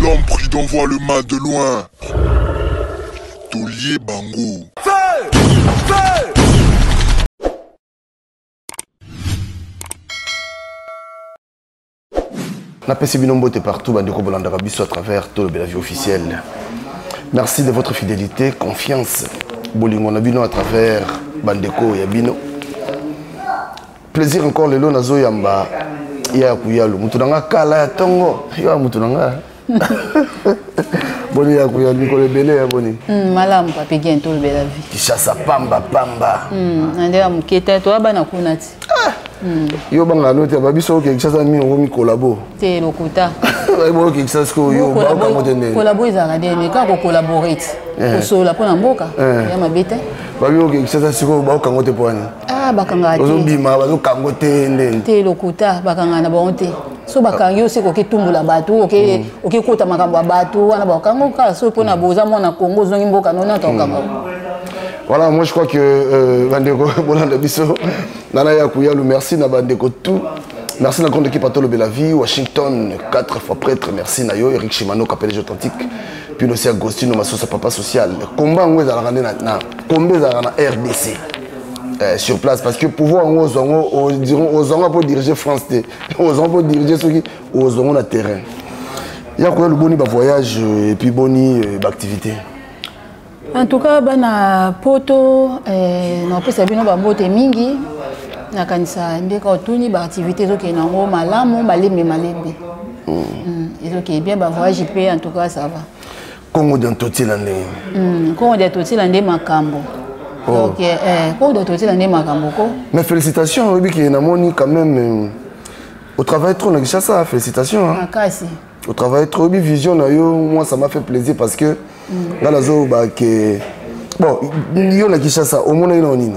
L'homme prudent voit le mal de loin. Taulier Bango. Feu Feu Napesi bino mbote partout bandeko bolandaka biso à travers Tolobela vie officielle. Merci de votre fidélité, confiance, bolingo na bino à travers bandeko ya bino. Plaisir encore lelo nazo yamba ya kuyalu mutu na nga kala ya tongo yo mutu na nga boni ya kuya mikolo ebele ya boni malamu papi gen tolobela vie Kinshasa pamba pamba na nde ya moke te toya bana kuna ti ah! Yo banga no te babiso oke Kinshasa mingi okomi kolabo te lokuta oke Kinshasa sikoyo yo baokango te ndenge kolabo ezalaka ndenge kaka kokolabore ti eh. Kosolola mpo na mboka eh. Ya mabe te. Babi oke Kinshasa sikoyo baokango te mpo wani ah, bakangaka te ozobima bazokango te ndenge te lokuta bakangaka na bango te so bakangi yo seko oketumbola bato okekota makambo ya bato wana bakango kaka so mpona boza mwana Kongo ozongi mboka nona tokanga. Voilà, moi je crois que euh, bandeko bolanda biso nana ya kuyalu merci na bandeko tout. Merci na grande équipe à Tolo Vie, Washington, quatre fois prêtre, merci na yo, Eric Shimano, Capelege authentique, puis aussi Agostino Masosa, papa social. Combat ngo ezalaka nde na combat ezalaka na RDC. Sur place parce que pouvoir ngo ozwango ozwango pour diriger France te ozwango pour diriger soki ozwango na terrain ya koya loboni ba voyage et puis boni ba activité. En tout cas bana poto napesa bino bambote mingi nakanisa ndeka otuni baactivité ezokende yango malamu malembe malembe ezokende bien bavoyage mpe en tout cas ça va. Congo dia Ntotila ndenge Congo dia Totila nde makambo Oh. Donc Congo dia Totila nde makambo ko. Mais félicitations oyebi ke namoni quand même au travail trop na Kinshasa félicitations hein. Makasi Au travail trop oyebi vision na yo moi ça m'a fait plaisir parce que nga nazoba ke bon yo na Kinshasa omonaki na nini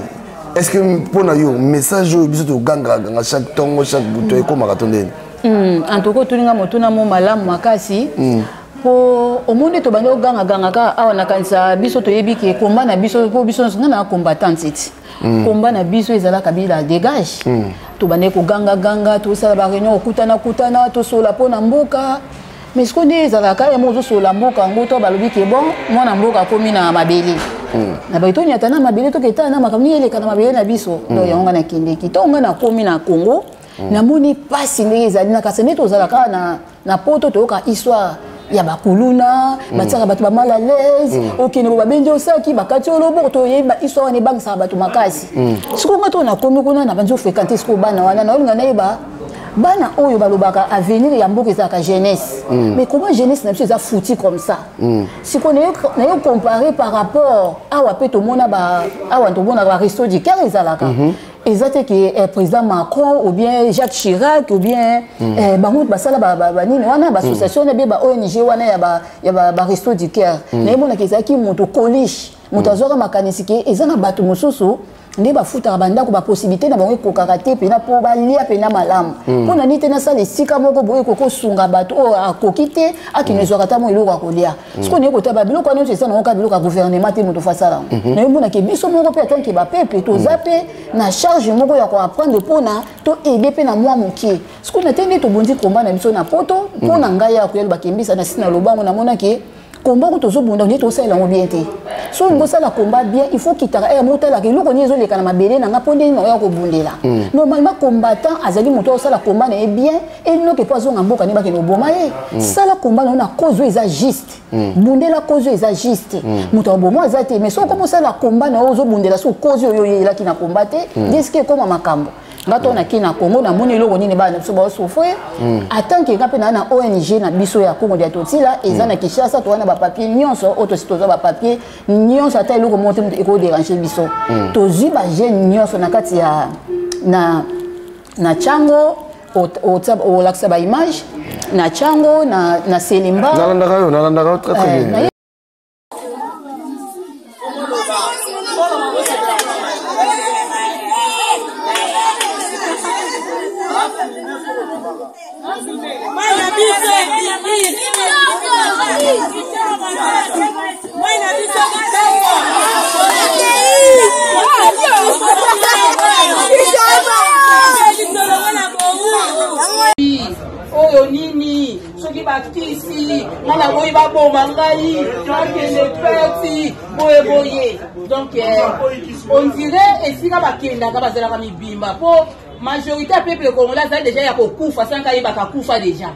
est-ce que mpo na yo message oyo biso togangaganga chaque ntongo chaque butu ekomaka to ndeni? En tout cas otuninga motuna mo malamu makasi po omoni tobandi ogangaganga kaka awa nakanisa biso toyebi ke komba na biso po biso nyonso nga na combattante ti komba na biso ezalaka bila dégage tobandi kogangaganga tosala baréunion kokutana kutana tosola mpo na mboka mais sikoyo nde ezalaka ya mo ozosola mboka yango to balobi ke bon mwana mboka akomi na mabele na bato tonyata na mabele toketala na makambo nini eleka na mabele na biso donc yango nga nakendeki ntongo nga nakomi na Congo namoni mpasi ndenge ezali na kasi nde tozala kaka na poto toyoka histoire ya bakuluna batiaka bato ba mal à l'aise okende bo babendi osaki bakati oyo loboko toyebi ba histoire wana ebangisaka bato makasi sikoyo nga to nakomi kuna na bandi ofréquente sikoyo bana wana naolinga nayeba bana oyo balobaka avenir ya mboka ezalaka jeunesse mais comment jeunesse na biso eza foutu comme ça sikoyo naye comparer par rapport awa mpe tomona awa tomonaka baresto du cœur ezalaka eza te ke président Macron ou bien Jacques Chirac ou bien bango basala banini wana baassociation na bie ba ONG wana ya baresto du cœur nayemonaka ezalaki moto Coluche moto azwaka makanisi ke eza na bato mosusu nde bafutaka bandako bapossibilité na bango ekokaka te mpena mpo balia mpena malamu mpo na nini te nasala esika moko boye ekoki kosunga bato oyo akoki te akende ezwaka ata mo eloko ya kolia sikoyo naye kotala babiloko wana nyonso eza nango kaka biloko ya gouvernement te moto fasala yango nayemonake biso moko mpe atanke bapeple toza mpe na charge moko ya koapprendre mpona to aide mpe na mwa moke sikoyo na te nde tobundi komba na biso na poto mpo na ngai ya koyaloba kembisa na sina lobango namonaki komba ko tozobunda nde tosalela yango bien te so olingi osala komba bien il faut kitaka ere moko otalaka eloko nini ezoleka na mabele na nga mpo ndenge naoya kobundela normalement combattant azali moto osala komba na ye bien enoke mpo azonga mboka nde bakende koboma ye sala komba na yo na cause oyo eza juste bundela cause oyo eza juste moto aboma aza te mais soki okoma osala komba na yo ozobundela so cause oyo oyelaki na komba te nde esika ekoma makambo nga to nake na Congo namoni eloko nini bana na biso baosouffrir en tant que nga mpe naa na ONG na biso ya Congo dia Totila eza na Kinshasa toza na bapapier nyonso oyo tosi tozwa bapapier nyonso ata eloko moko te moto ekoderange biso tozwi bajeune nyonso na kati ya na Tshangu olakisa baimage na Tshangu na Selemba. Nalandaka yo, nalandaka yo très très bien. Oyo nini? nini, soki bakisi nga naboyi baboma ngai, nakende peti boye boye. Donc on dirait esika bakendaka bazalaka mibimba, mpo majorité ya peuple congolais azali deja ya kokufa sanka ayebaka kufa deja.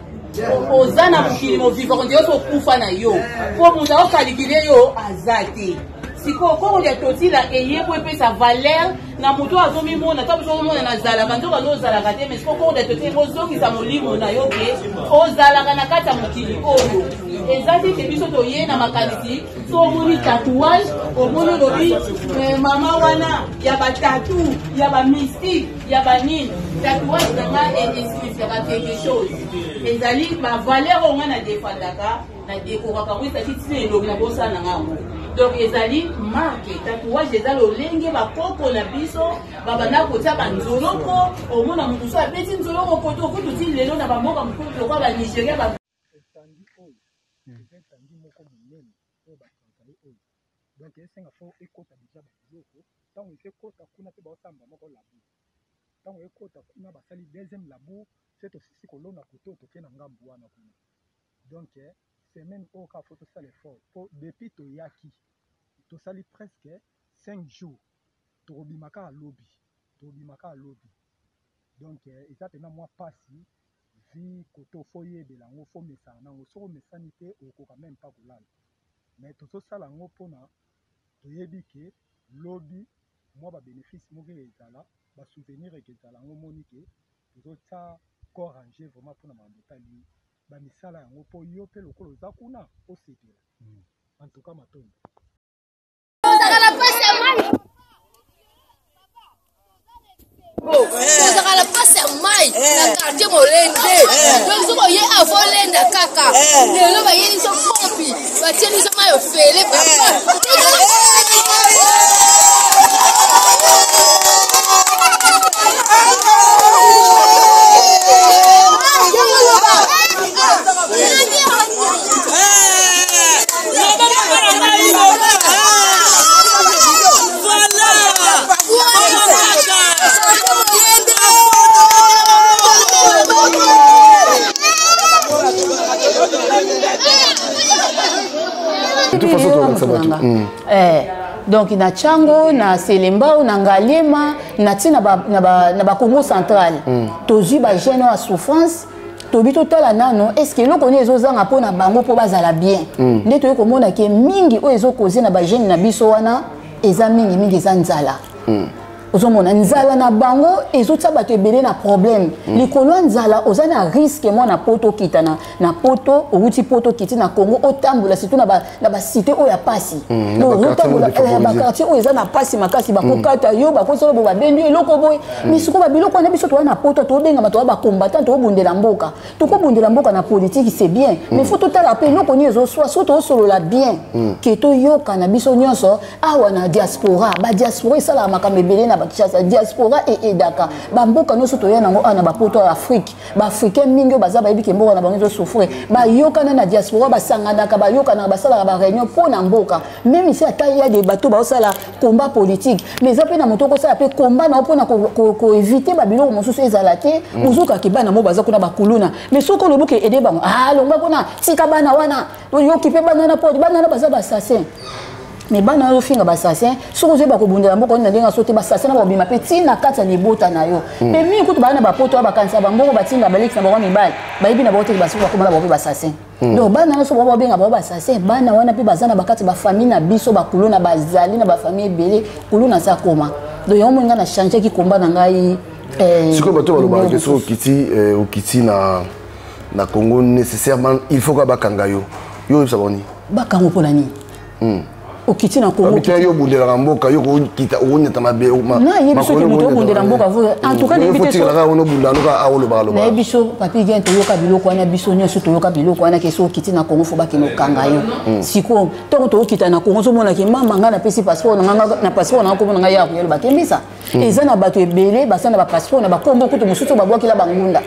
Oza na mokili movivre, on dirait ozokufa na yo, mpo moto aokalikile yo aza te. Sikoyo Kongo dia Totila eye po epesa valeur na moto azomimona, ntango mosu omona nazalaka, nzoka nde ozalaka te. Mais sikoyo Kongo dia Totila ekozongisa molimo na yo ke ozalaka na kati ya mokili oyo. Eza te ke biso toye na makanisi so omoni tatouage, omoni olobi mama wana ya batatou, ya bamystique, ya banini. Tatouage na ngai esignifiaka quelque chose, ezali bavaleur oyo ngai na defandaka, na dekoraka yango, ezali ntina elongi na bosala na ngai yango. Donc ezali marque. Tatouage eza lolenge bakoko na biso babanda kotia banzoloko. Omona moto so abeti nzoloko koto okutu ti lelo na bamboka mosusu lokola Banigeria ba Etandi oyo eza etandi moko monene oyo batravaille oyo. Donc esenga fo ekota deja babiloko. Ntango esi ekota kuna mpe baosamba moko labour, ntango ekota kuna basali deuxième labour, se tosisi kolona kote oyo, toke na ngambu wana kuna. Donc semaine oyo kaka fo tosala effort, mpo depuis toyaki tosali presque 5 jours, tokobima kaka lobi, tokobima kaka lobi. Donc eza mpena mwa mpasi vi kote. Fo oyebela yango, fo mesana nango. Soki omesani te, okoka même pas kolala. Mais tozosala yango mpona toyebi ke lobi mwa babénéfice moko ezala, basouvenir eke ezala yango. Omoni ke tozotia corps en jeu vraiment mpona makambo etali bamisala yango, mpo yo mpe lokola oza kuna osepela. En tout cas, matondo. Tozalaka na mpasi ya mai, tozalaka na mpasi ya mai na quartier Molende. Donc soki oye avolenda kaka, lelo bayeli biso pompi, batieli biso mai ofele, papa. De toute façon, tolakisa bato. Donc na Tshangu, na Selembao, na Ngaliema, na ti na Bakongo Central, tozwi bajeune oyo ya souffrance. Tobi totala nano est ce que eloko nini ezozanga mpo na bango mpo bazala bien. Nde toyei komona ke mingi oyo ezokoze na bajeune na biso wana eza mingimingi eza nzala. Ozomona nzala na bango ezotia bato ebele na problème. Likolo ya nzala, oza na risque. Mwana poto okita na poto, outi poto, okiti na Congo, otambola surtout na bacité oyo ya pasi. Na baquartier otambola défavorisé. Baquartier oyo eza na pasi makasi, bakokata yo, bakosala bo, babendi yo eloko boye. Mais sikoyo babiloko wana, biso toza na poto, tobengama toza bacombattant, tobundela mboka, tokobundela mboka na politique, c'est bien, mais faut totala mpe eloko nini ezoswa. So tosolola bien ke toyoka na biso nyonso awa na diaspora. Badiaspora esalaka makambo ebele na Bakinshasa. Diaspora eedaka bamboka nyonso toya nango awa na bapoto ya Afrique. Baafricain mingi oyo baza, bayebi ke mboka na bango ezosouffrir, bayokana na diaspora, basanganaka, bayokanaka, basalaka baréunion mpo na mboka. Même si ata ya de bato baosala combat politique, mais eza mpe na moto okosala mpe combat na yo mpona koéviter babiloko mosusu ezala te. Ozokaki bana mo baza kuna bakuluna, mais soki olobi ke ede bango, ah, longwa kuna, tika bana wana, oyoki mpe bana wana po bana wana baza bassassin. Mais bana oyo ofinga bassassin, soki ozoyeba kobundela mboka oyo na ndenge aso te, bassassin na bakobima mpe ntina kati ya libota na yo. Mpe mingi kutu baa na bapoto oyo bakanisa bambongo batinda baleki na bango mibali, bayebi na bango te basuki bakoma na bango mpe bassassin. Donc bana nyonso bango babenga bango bassassin, bana wana mpe baza na bakati bafamille na biso. Bakuluna bazali na bafamille ebele, kuluna aza koma. Donc yango moni ngai na changeaki komba na ngai. Sikoyo bato balobaka ke soki okiti na Congo, nécessairement il faut ka bakanga yo. Yo oyebisa bango nini? Bakango mpona nini? Okiti na Congo. Babitya yo obundelaka mboka, yo kokita okonyata mabe. Nayebi soki moto obundela mboka, en tout cas nayebi te. Tikalaka wana, obunda noka aolobaka lobaka. Nayebi so papi gen, toyoka biloko wana, biso nyonso toyoka biloko wana ke so okiti na Congo, fo bakende okanga yo. Sikoyo ntongo tookita na Congo, ozomonaki mama ngai napesi passeport na ngai, na passeport na ngai komona ngai ya koyelo bakembisa. Eza na bato ebele baza na bapasseport na bakombo kutu mosusu oyo babwakela bangunda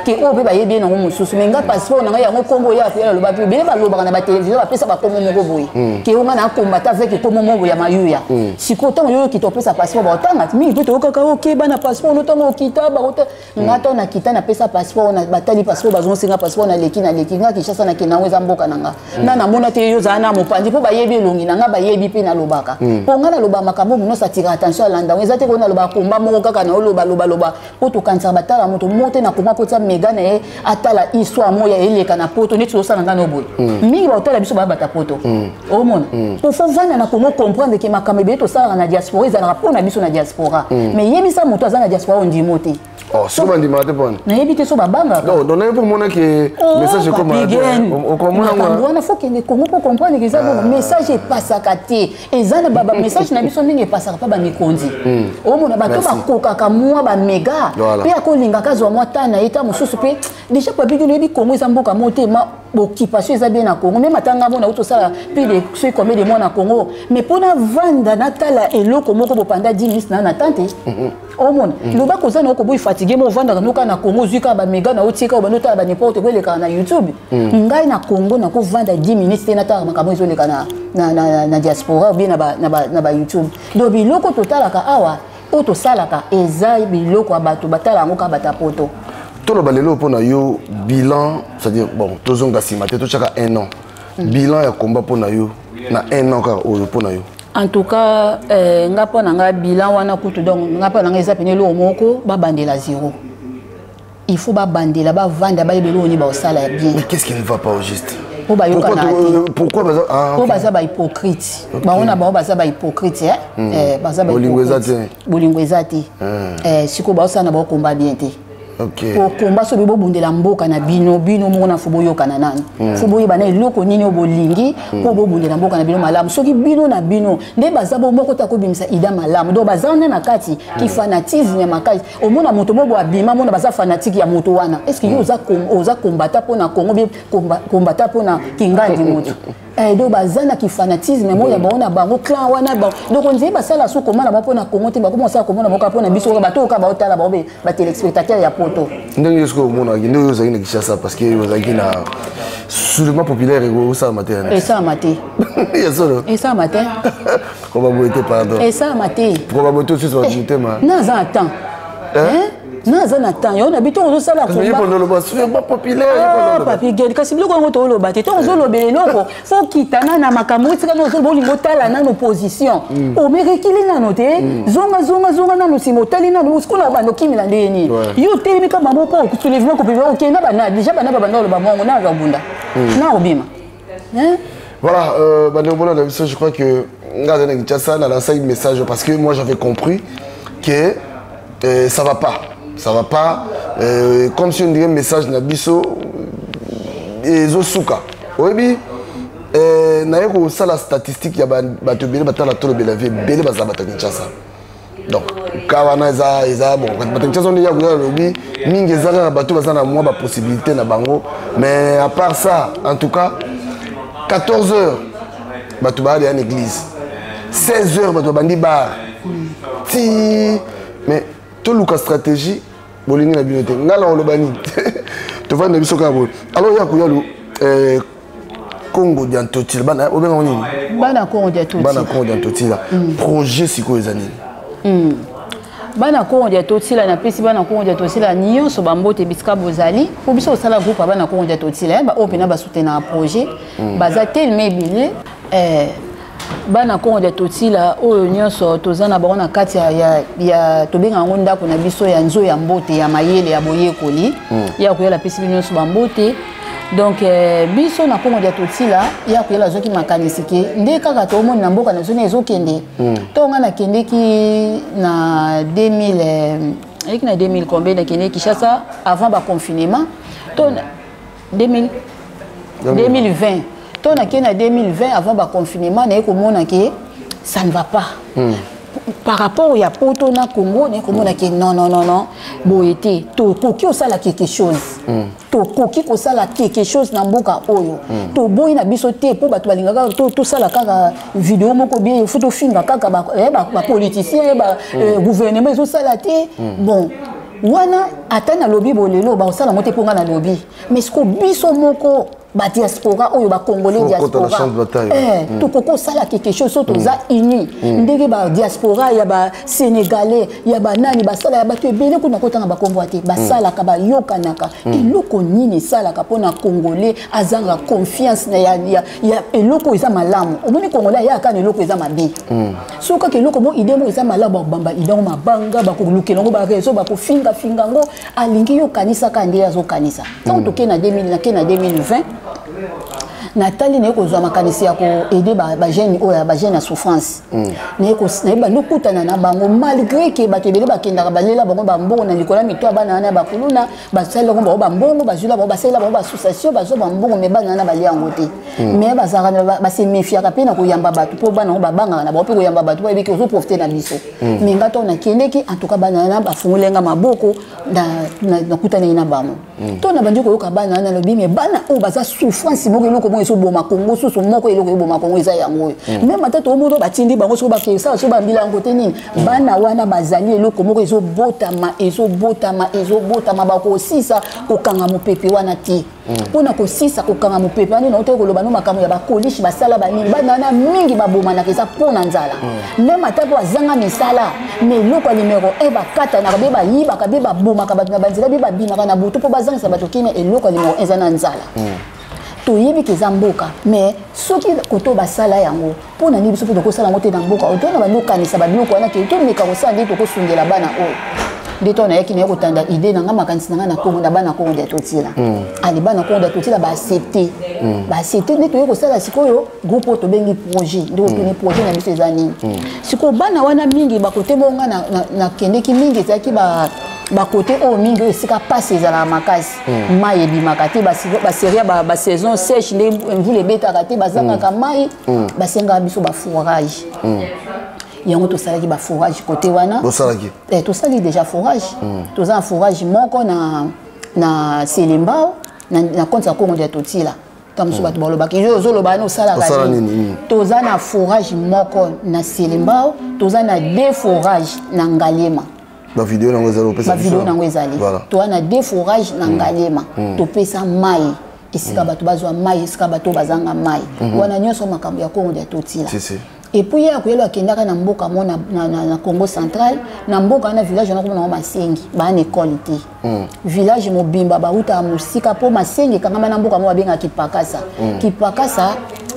ke oyo mpe bayebi ye nango mosusu. Mais nga passeport na ngai yango kombo oyo ya koyela, aloba mpe ebele balobaka na batelevizio, bapesa bakombo moko boye ke oyo ngai na combattant. ata avec ekomo moko ya mayuya. Sikoyo ntango yo okita opesa passeport, baotanga mingi mpe toyokaka okeba na passeport no. Ntango okita baota nga, ntango nakita napesa passeport, batali passeport, bazonsenga passeport, naleki naleki. Nga Kinshasa nakenda yango, eza mboka na nga. Na namona te yo ozala na mopanzi mpo bayebi elongi na nga, bayebi mpe nalobaka, mpo nga naloba makambo mono atira attention, alanda yango. Eza te kona naloba komba moko kaka na olobaloba mpo tokanisaka batala moto moko te na koma mpo tia mega na ye atala histoire moko ya eleka na poto neti osala nga no boye. Mingi baotala biso baya bata poto, omona po faut vanda na Kongo, comprendre ke makambo ebele tosalaka na diaspora ezalaka mpo na biso na diaspora. Mais yebisa moto aza na diaspora, ondimo te. Oh, soki bandimaka te mpona Nayebi te so babangaka. Donc nayebi mpo omona ke message ekoma, okomona. Makambo wana faut kende Kongo mpo comprendre ke eza bongo. Message epasaka te, eza na bamessage na biso ndenge epasaka mpa bamikonzi. Omona bato bakokaka mwa bamega mpe akolingaka azwa mwa ta na ye ta mosusu mpe déjà babiki. Oyebi, Kongo eza mboka mo te, ma occupation eza bien na Congo. Même atanga mona auti osala plus de soki combien de mois na Congo, mais mpona vanda natala eloko moko bopanda 10 minutes na na te. Omona loba koza na okoboyi fatigue mo ovandaka noka na Congo, ozwi kaka bamega na otika obandi otala ban'importe quoi elekaka na YouTube. Ngai na Congo nakovanda 10 minutes te natalaka makambo ezoleka na diaspora ou bien na ba YouTube. Donc biloko totalaka awa, oyo tosalaka, eza biloko ya bato batala yango kaka bata poto. Toloba lelo mpo na yo bilan, c'est-à-dire bon, tozonga nsima te, totyaka un an, bilan ya komba mpo na yo na un an kaka oyo mpo na yo. En tout cas, nga mpo na nga bilan wana kutu, donc nga mpo na nga eza pene eloko moko babandela zéro. Il faut babandela, bavanda, bayeba eloko nini baosala ya bien. Mais qu'est-ce qui ne va pas au juste? Po bayokana te. Pourquoi baza, ah, Po baza bahypocrite. Bango na bango baza bahypocrite. Baza Bolingo eza te. Bolingo eza te. Sikoyo baosala na baokomba bien te. Okomba soki bobundela mboka na bino, bino moko na faut boyokana nanu, faut boyeba na eloko nini oyo bolingi mpo bobundela mboka na bino malamu. Soki bino na bino nde baza bo moko ta kobimisa ida malamu, donc baza wana na kati kifanatisme ya makasi. Omona moto moko abima, mona baza fanatique ya moto wana. Est ce que yo oza kombata mpo na Congo bien kombata mpo na kingandi moto? Donc baza na kifanatisme moko ya bango na bango, clan wana. Donc on basala su koma na bango mpo na Congo te, bakoma kosala komona bango mpo na biso kaka bato oyo kaka baotala bango, batéléspectateur ya poto. Ndenge yo soki omonaki ndenge oyo ozalaki na Kinshasa, parce que ozalaki na soulèvement populaire, ekosalama te? Esalama te. Ya solo? Esalama te. Koba boye te, pardon. Esalama te. Koba boye te, osusu bato motema. Naza na temps, naza na temps yo na bi ntongo ozosala. Soulèvement populaire. Papi Gel, kasi biloko yango tooloba te. Ntongo ozolobela eloko, faut kitana na makambo etika nano ozoloba, olinga otala nano position, omerekili nano te, zonga zonga zonga nano nsima, otali nano sikona obanda okimela ndenge nini. Yo otelemi ka bango mpo soulèvement populaire, okenda bana déjà bana babanda oloba mongo na kobunda na kobima. Voilà, bandeko bolanda biso, je crois que nga aza na Kinshasa, na lancé message parce que moi j'avais compris que ça va pas, ça va pas, comme si on dirait message na biso ezosuka. Oyebi, naye kosala statistique ya bato ebele batala Tolobela Vie, ebele bazala bato ya Kinshasa. Donc ka wana eza bon, bato Kinshasa nde ya koya lobi mingi, eza kaka bato baza na mwa bapossibilité na bango. Mais à part ça, en tout cas 14 heures bato baya deya na église, 16 heures bato babandi bar ti. Mais toluka stratégie, bolingi na bino te, ngai na koloba nini, tovandi na biso kaka boye. Alors ya koyalu, Congo dia Ntotila, bana obengango nini? Bana Congo dia Totila. Bana Congo dia Ntotila, projet sikoyo eza nini? Bana Kongo dia Totila, napesi bana Kongo dia Totila nyonso bambote bisika bozali, mpo biso kosala groupe ya bana Kongo dia Totila, baoyo mpena basoutenaka projet baza telema ebele. Bana Kongo dia Totila oyo nyonso toza na bango na kati ya tobenga yango ndako na biso ya nzo ya mbote ya mayele ya boyekoli ya koyela, apesi bino nyonso bambote. Donc biso na Kongo dia Totila ya koyela azwaki makanisi ke nde kaka toomoni na mboka na biso nde ezokende. To nga nakendeki na 2000, eyaki na 2000 combien, nakendeki Kinshasa avant baconfinement to 2000, 2020. To nakei na 2020 avant baconfinement, naye komona ke ça ne va pas par rapport ya poto na Congo. Naye komona ke non, non, non, non, boye te, tokoki osala quelque chose, tokoki kosala quelque chose na mboka oyo. Toboyi na biso te mpo bato balingaka tosala kaka video moko bien, faut tofinga kaka bapoliticien, gouvernement ezosala te. Bon, wana Ata nalobi bolelo, bakosala yango te mpo nga nalobi. Mais sikoyo biso moko badiaspora oyo, bacongolais diaspora, tokoki kosala quelque chose so toza uni, ndenge badiaspora ya basénégalais, ya banani basala, ya bato ebele kuna, kotanga bakombo te, basalaka, bayokanaka. Eloko nini esalaka mpona Congolais azanga confiance na ya eloko eza malamu? Omoni, Congolais ayaka na eloko eza mabe. Soki kaka eloko mo, idée mo eza malamu, bakobamba idée yango mabanga, bakolukela yango bareseau, bakofingafinga yango. Alingi yo okanisaka nde azokanisa. Ntango tokei na 2000, nakei na 2020, natali, naye kozwa makanisi ya koaider bajeune oyo ya bajeune ya souffrance. Naye bandi okutana na bango, malgré ke bato ebele bakendaka, balela bango bambongo na likolo ya mito ya bana wana ya bakuluna. Basalela bango bambongo, bazwila bango, basalela bango baassociation, bazwa bambongo, mais bana wana balia yango te. Mais bazalaka, base méfiaka mpe na koyamba bato, mpo bana yango babangaka na bango mpe koyamba bato, bayebiki ozoprofite na biso. Mais nga ntango nakendeki, en tout cas bana wana bafungolenga maboko, nakutanaki na bango. To na bandi koyoka bana wana, nalobi: me bana oyo baza souffrance moko, eloko moko ezoboma Kongo susu moko, eloko ezoboma Kongo eza yango oyo. Même ata tomoto batindi bango, soki bakesala, soki bambila yango te nini, bana wana bazali eloko moko ezobotama, ezobotama, ezobotama. Bakosisa kokanga mopepe wana te. Mpona kosisa kokanga mopepe wana, nauti koloba no makambo ya bakolishe, basala banini, bana wana mingi babomanaka, eza mpo na nzala. Même ata mpo azanga misala, mais eloko ya numero 1, bakatanaka be, bayibaka be, babomaka bato na banzela be, babimaka na butu mpo bazangisa bato kimia. Eloko ya numero 1 eza na nzala. Toyebi ke eza mboka, mais soki koto basala yango, mpo na nini biso mpo tokosala yango te na mboka oyo? Tona bandi okanisa babiloko wana ke tomeka kosala nde tokosungela bana oyo. Nde to nayaki, naye kotanda idée na nga, makanisi na nga na Kongo, na bana Kongo dia Totila. Ale, bana Kongo dia Totila baaccepte, baaccepte. Nde toye kosala sikoyo groupe oyo tobengi projet. Nde otuni projet na biso eza nini. Sikoyo bana wana mingi bakote bonga nakendeki mingi, ezalaki bakote oyo mingi oyo esika mpasi ezalaka makasi, mai ebimaka te, baseria basaison sèche, nde mvula ebetaka te, bazangaka mai. Basengaka biso baforage. Yango tosalaki baforage kote wana. Bosalaki? Eh, tosali déjà forage. Toza na forage moko na Selembao, na compte ya Kongo dia Totila. Ta mosusu bato balobaki: yo ozoloba wana, osalaka nini? Toza na forage moko na Selembao, toza na deux forage na Ngaliema. Bavideo nango ezali? Opesa? Bavideo nango ezali. Toza na deux forage na Ngaliema, topesa mai esika bato bazwa mai, esika bato bazanga mai wana nyonso, makambo ya Kongo dia Totila. Et puis ye akoyelo akendaka na mboka mo na Congo Central, na mboka wana, village wana komona ngo Masengi, baa na ekole te. Village mobimba bautaka mosika, mpo Masengi ekangama na mboka mo babengaka Kipakasa. Kipakasa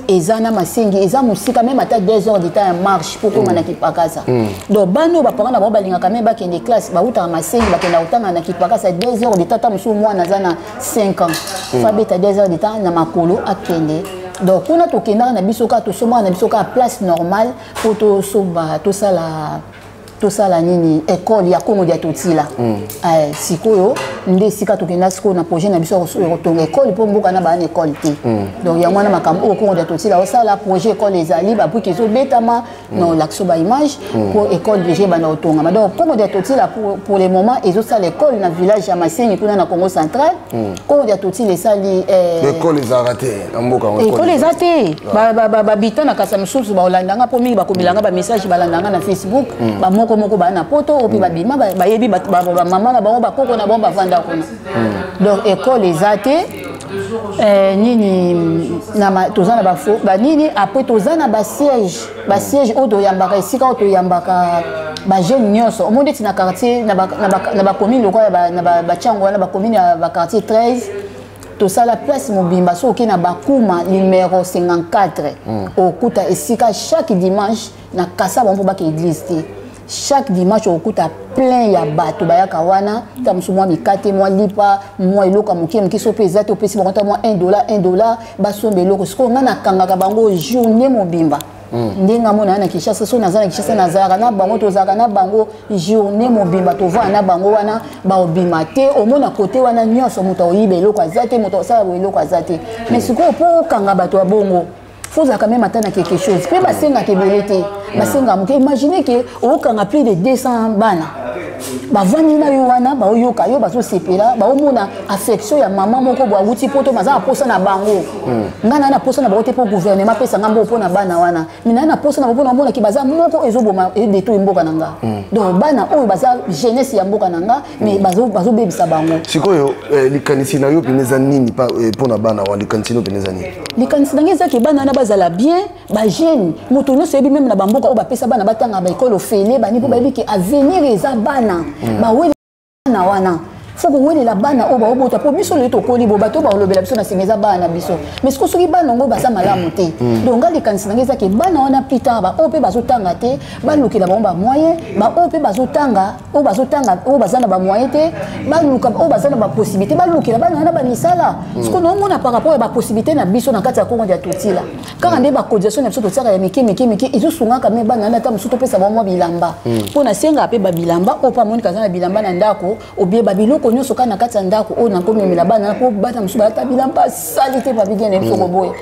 eza na Masengi, eza mosika, même ata 2 heures de temps ya marche mpo koma na Kipakasa. Donc bana oyo baparent na bango balingaka même bakende classe, bautaka Masengi, bakenda kotanga na Kipakasa 2 heures de temps. Ata mosusu mwana aza na 5 ans, fa beta 2 heures de temps na makolo akende. Donc kuna tokendaka na biso kaka, tosomaka na biso kaka place normale mpo tosomba, tosala nini, école ya Kongo dia Totila. Sikoyo nde esika tokenda sikoyo na projet na biso ya kotonga école, mpo mboka na baa na école te. Donc yango wana makambo oyo Kongo dia Totila osala projet école ezali, babriques ezobetama na olakisa baimage mpo école déjà ebanda kotongama. Donc Kongo dia Totila pour le moment ezosala école na village ya Masengi kuna na Congo Central. Kongo dia Totila esali École ezalaka te na mboka yango? École eza te. Babita na kasa mosusu baolandanga, mpo mingi bakomelanga bamessage, balandanga na Facebook, bamoko moko baa na poto oyo mpe babima, bayebi bamama na bango, bakoko na bango bavanda kuna. Donc école eza te. Nini, toza na banini, après toza na basiège, basiège oyo toyambaka, esika oyo toyambaka bajeune nyonso. Omoni neti na quartier, na bacommune lokola na batiango wana, bacommune ya baquartier 13, tosala place mobimba. Soki okei na Bakuma numéro 54, okuta esika chaque dimanche na kasa bango mpo baka église te. Chaque dimanche okuta plein ya bato bayaka wana, ta mosusu mwa mikate, mwa lipa, mwa eloko ya moke moke. So mpe eza te, opesi bango ta mwa 1 dollar, 1 dollar, basomba eloko. Sikoyo ngai nakangaka bango journée mobimba. Ndenge amona na Kinshasa, so naza na Kinshasa, nazalaka na bango, tozalaka na bango journée mobimba, tovanda na bango wana, baobima te. Omona kote wana nyonso, moto aoyiba eloko aza te, moto akosala boye eloko aza te. Mais sikoyo mpo okanga bato ya bongo, fozalaka même ata na quelque chose. Mpe basengaka ebele te, basengaka moke. Imagine ke okanga plus de 200 bana. Bavandi na yo wana, baoyoka yo, bazosepela, baomona affection ya mama moko bo awuti poto, baza na posa na bango. Ngai na posa na bango te mpo gouvernement apesa nga mbongo mpo na bana wana, mais na posa na bango mpo na omonaki baza moko ezoboma, edétruire mboka na nga. Donc bana oyo baza jeunesse ya mboka na nga, mais bazobebisa bango. Sikoyo likanisi na yo pene eza nini mpo na bana wana? Likanisi na yo pene eza nini? Likanisi na ngai ezaki bana wana bazala bien, bajeune. Moto nyonso yebi, même na bamboka oyo bapesa bana batanga baekole ofele bani, mpo bayebi ke avenir eza bana. Bawele bana wana, fo kowelela bana oyo baobota, mpo biso lelo tokoli bo, bato oyo baolobela biso na nsima eza bana na biso. Mais siko soki bana yango baza malamu te. Donc nga likanisi na ngai eza ke bana wana, plus tard, baoyo mpe bazotanga te, balukela bango bamoyen. Baoyo mpe bazotanga, oyo bazotanga, oyo baza na bamoyen te, baluka oyo baza na bapossibilité, balukela bana wana bamisala. Siko naomona par rapport ya bapossibilité na biso na kati ya Kongo ya Totila, kaka nde bacotisation na biso totiaka ya mike mike mike ezosungaka. Me bana wana, ata mosusu topesa bango mwa bilamba, mpo nasengaka mpe babilamba oyo mpo amonika aza na bilamba na ndako, obie babiloko nyonso kaka na kati ya ndako oyo nakomemela bana, mpo bana mosusu balata bilamba sali te. Babigene na biso koboya,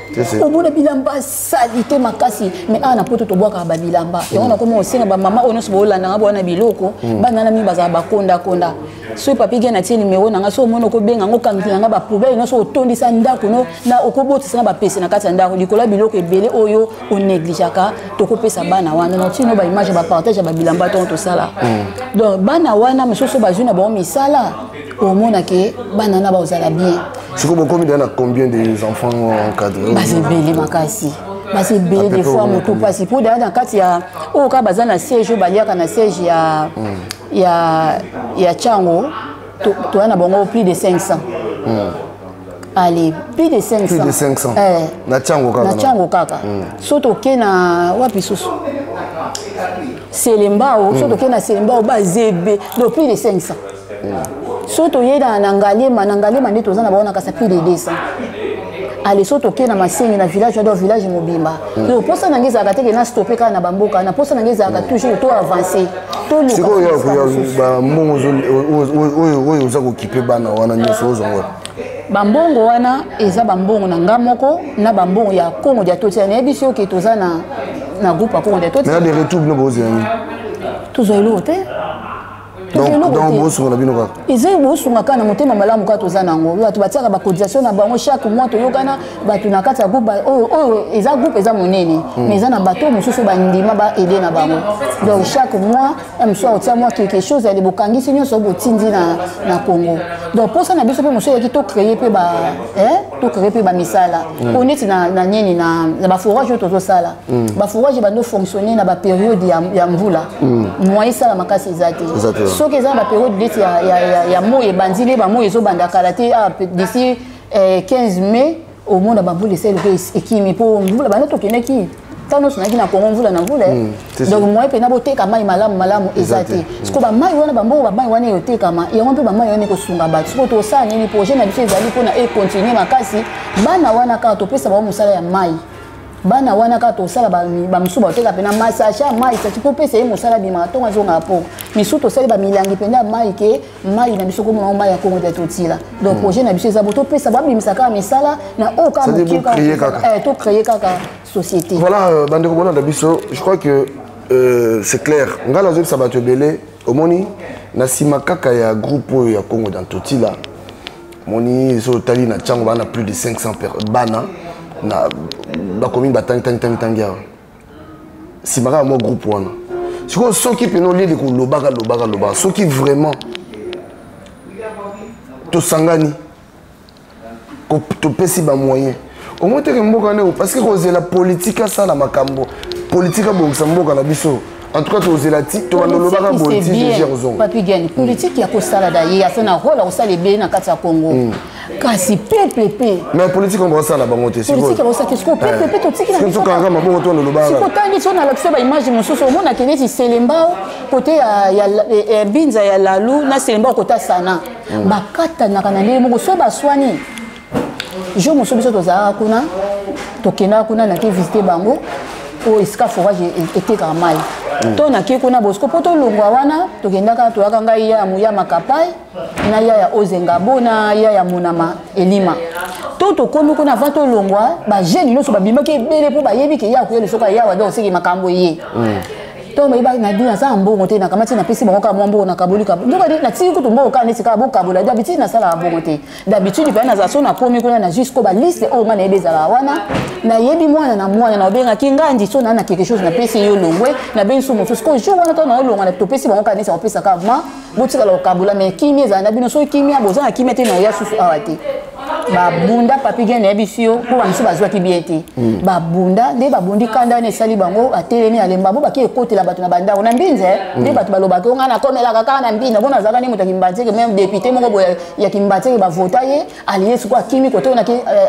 omona bilamba sali te makasi, mais awa na poto tobwakaka babilamba yango. Nakoma osenga bamama oyo nyonso bolandanga bwana biloko, bana wana mingi bazala bakondakonda. Soki papi gen atie numero na nga, so omoni okobenga ngo, okangela nga bapoubele nyonso otondisa ndako no na okobotisa na bapese na kati ya ndako likolo ya biloko ebele oyo onégligeaka. Tokopesa bana wana na otino baimage ya bapartage ya babilamba ntongo tosala. Donc bana wana mosusu bazwi na bango misala, omona ke bana wana bazala bien. Sikoyo bokomi deja na combien des enfants encadrés? Baza ebele makasi, baza ebele. Des fois motu mpasi, mpo daya na kati ya oyo kaka baza na siège oyo baliaka na siège ya Tshangu, toya na bango plus de 500. Allez, plus de 500. Plus de 500? Eh. Na Tshangu kaka? Na Tshangu kaka. So toke na wapi susu? Selembao. So toke na Selembao, bazebe, donc plus de 500. So toye na Ngaliema, na Ngaliema nde toza na bango na kasa plus de 200. Ale, so toke na Masengi, na village, donc village mobimba. Donc posa na ngai ezalaka teke na stoppe kaka na bamboka na posa na ngai ezalaka toujours to avance. Sikoyo bambongo oyo oza kokipe bana wana nyonso, ozwango? Bambongo wana eza bambongo na nga moko na bambongo ya Kongo dia Totia. Nayebi soki oke toza na groupe ya Kongo dia Totia. Mais de retour, bino bozela nini? Tozwa eloko te. Donc bosunga na bino kaka? Eza bosunga kaka na motema malamu kaka toza nango. Bato batiaka bacotisation na bango chaque mois, toyokana bato na kati ya groupe oyo. Oyo eza groupe eza monene, mais eza na bato mosusu bandima baaider na bango. Donc chaque mois mosusu akotia mwa quelque chose ya bokangisi nyonso, botindi na Congo. Donc mposa na biso mpe mosusu eyaki tocréer mpe ba tocréer mpe bamisala po neti na nini, na baforage oyo tozosala. Baforage bando fonctionner na bapériode ya mvula, moyen esala makasi eza te. Soki eza na bapériode neti ya moi ebandi nde bamoi ezobanda kala te, d'ici 15 mai omona bambula esali lokola ekimi, mpo mvula banda tokendaki ntango nyonso nayaki na Kongo, mvula na mvula. Donc moyen mpena boteka mai malamu malamu eza te. Siko bamai wana, bambongo bamai wana eyotekama yango mpe bamai wana ekosunga bato. Siko tosala nini? Projet na biso ezali mpona econtinue makasi. Bana wana kaka topesa bango mosala ya mai, bana wana kaka tosala bamosusu bateka mpena masashe ya mai, saki mpo opesa ye mosala, bimaka ntongo azongaka, po misusu tosali bamilangi mpenza ya mai, ke mai na biso komona mai ya Kongo te totila. Donc projet na biso eza bo topesa, babimisa kaka misala na oyo kaka moke, tocréer kaka société. Voilà, bandeko bolanda biso, je crois que c'est clair. Ngai nazoyebisa bato ebele, omoni na nsima kaka ya groupe oyo ya Kongo dans Totila, omoni so otali na ntango bana plus de 500 bana na bacommune batangi tangi tangi tangi awa, nsima kaka mwa groupe wana. Sikoyo soki mpena olieli kolobaka lobaka lobaka, soki vraiment tosangani, topesi bamoyen, omoi teke mboka wana, parce que kozela politike asala makambo, politike abongisa mboka na biso, en tout cas tozela ti tobanda olobaka boye ti Jésus kozonga. Papi Gen, politique ya kosala da ye aza na rôle ya kosala ebele na kati ya Congo, kasi peuple mpe. Mais politique ngo basala bango te. Politique bakosala te. Sikoyo peuple mpe totiki na tokanga mabongo to olobaka. Sikoyo tangi so nalakisa baimage mosusu, omonaki neti Selembao kote ya Binza ya Lalu na Selembao kota Sana, bakatanaka na ndenge moko so baswani. Jour mosusu biso tozalaka kuna, tokendaka kuna, nake visite bango oyo esika forage etekaka mai. To nake kuna bosiko mpo tolongwa wana, tokendaka, toyaka ngai ya ya Makapai na ya ya Ozengabo na ya ya Monama Elima. To tokomi kuna, avant tolongwa, bajeune nyonso babimaki ebele mpo bayebi ke ya koya lisoka yawa. Donc seki makambo ye. To bayeba na di naza na mbongo te, nakamati napesi bango kaka mwa mbongo, nakaboli kaboli. Nzoka nde natiki kutu mbongo kaka neti kaka bokabola. D'habitude nasalaka bongo te. D'habitude mpenza nazala so nakomi kuna na jusqu'au baliste oyo ngai nayebi ezalaka wana, nayebi mwana na mwana, na obengaki ngandi so naa na quelque chose, napesi yo longwe, nabengi so mosusu. Ko jour wana ntango naolongwa, topesi bango kaka neti akopesa kaka ma botikala kokabola, mais kimia ezala na bino. Soki kimia boza na kimia te, na oya susu awa te. Babunda papi gen, nayebisi yo, mpo bamosusu bazwaki bien te. Babunda nde babundi, kanda wana esali bango, batelemi alemba bo baki ekotela bato na bandako na mbinze. Nde bato balobaki o ngai nakomelaka kaka na mbinza, mpo nazalaka nde moto ya Kimbanseke. Même député moko boye ya Kimbanseke bavota ye, alie sikoyo akimi kote oyo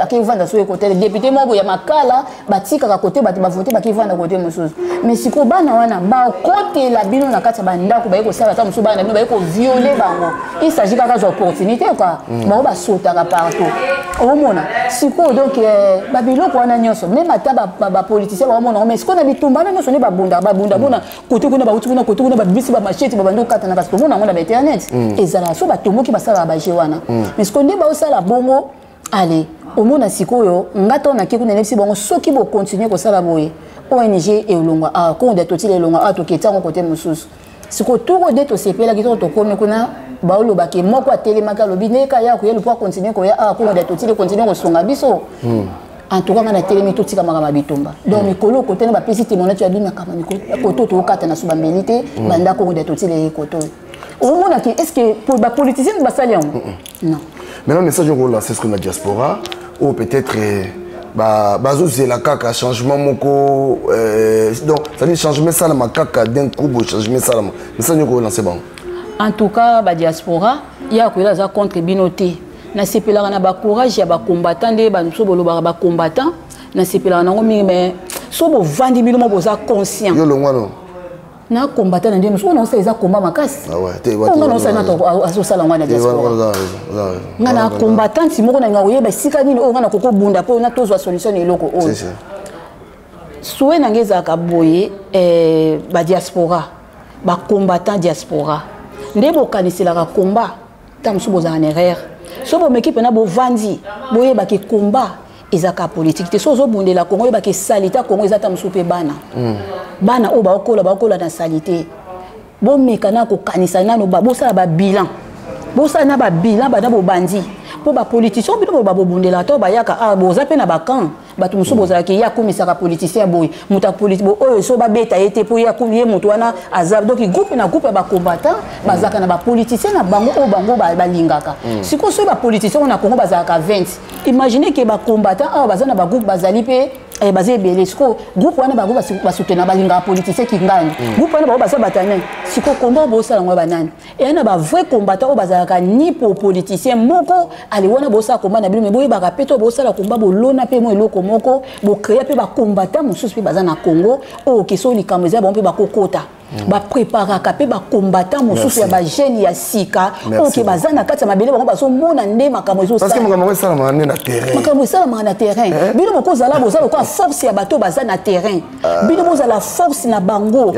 akevanda soki kote député moko boye ya Makala, batikaka kote bato bavote, bakevanda kote mosusu. Mais sikoyo bana wana bakotela bino na kati ya bandako, baye kosala ata mosusu bana na bino, baye kovioler bango. Il s'agit kaka zwa opportunité quoi. Bango basotaka partout, omona sikoyo. Donc babiloko wana nyonso, même ata bapoliticien baomona yango. Mais sikoyo na bitumba wana nyonso nde babundaka, babunda bona kote kuna, bauti kuna, kote kuna babimisi bamachete, babandi okatana. Kasi tomona yango na bainternet, ezalaka so batomboki, basalaka baje wana. Mais sikoyo nde baosala bongo, ale omona sikoyo nga ntango nake kuna, nayebisi bango: soki bocontinuer kosala boye, ONG elongwa awa, kongo dia totila elongwa awa, toketi yango kote mosusu. Sikoyo toko nde tosepelaki toko tokomi kuna, baolobaki moko atelemaki, alobi ndeka ya koya po acontinuer koya awa, kongo dia totila econtinuer kosunga biso. En tout cas nga natelemi, totika makambo ya bitumba. Donc mikolo kote na bapesi témoignage ya bimakama koto tokata na so bambeli te, banda kongo dia totila ye koto oyo omonaki. Est ce que bapoliticien basali yango? Non. Maintenant, message oyo lancer ce na diaspora oyo peut-être bazozela kaka changement moko, donc c'est-à-dire changement esalama kaka d'un coup boye, changement esalama, message oyo kolancer bango? En tout cas badiaspora, ya koyela aza contre bino te. Nasepelaka na bacourage ya bacombattant, nde bamosusu bolobaka bacombattant, nasepelaka nango mingi. Mais so bovandi bino mo boza conscient. Yo longwano. Na combattant na nde mosusu oyo naosala eza combat makasi. Nga naosala nato azosala ngo na diaspora. Nga na combattante moko nalinga koyeba esika nini oyo nga nakoki kobunda mpo na tozwa solution na eloko oyo. Souhait na ngai ezalaka boye: badiaspora, bacombattant diaspora, nde bokaniselaka combat ntango mosusu bozala na erreur. So bomeki mpena, bovandi, boyebaki combat ezalaka politike te. So ozobundela Kongo, oyebaki saleté ya Kongo eza ta mosusu mpe bana, bana oyo baokola, baokola na saleté. Bomeka na kokanisa nano, bosala babilan, bosala na babilan banda bobandi, mpo bapoliticien bino boloba bobundela to bayaka awa, boza mpe na bacamp. Bato mosusu bozalaki, ye akomisaka politicien boye, moto oyo so babeta ye te mpo ye moto wana aza. Donc groupe na groupe ya bacombattant bazalaka na bapoliticien na bango oyo bango balingaka. Sikoyo soki bapoliticien oyo na Congo bazalaka 20, imagine ke bacombattant awa baza na bagroupe, bazali mpe baza ebele. Sikoyo groupe wana bango basoutenir, balingaka politicien kingani. Groupe wana bango baza batane. Sikoyo komba oyo bosala yango banani? Eya na bavrai combattant oyo bazalaka ni po politicien moko. Ale wana bosala combat na bino, me boyebaka mpe to bosala combat, bolona mpe mo eloko moko, bocréer mpe bacombattant mosusu mpe baza na Congo oyo ke so likambo eza, bango mpe bakokota. Bapreparaka mpe bacombattant mosusu ya bajeune ya sika oyo ke baza na kati ya mabele, bango bazomona nde makambo. Makambo esalamaka nde na terrain. Makambo esalamaka na terrain. Bino bokozala, boza lokola force ya bato baza na terrain. Bino bozala force na bango.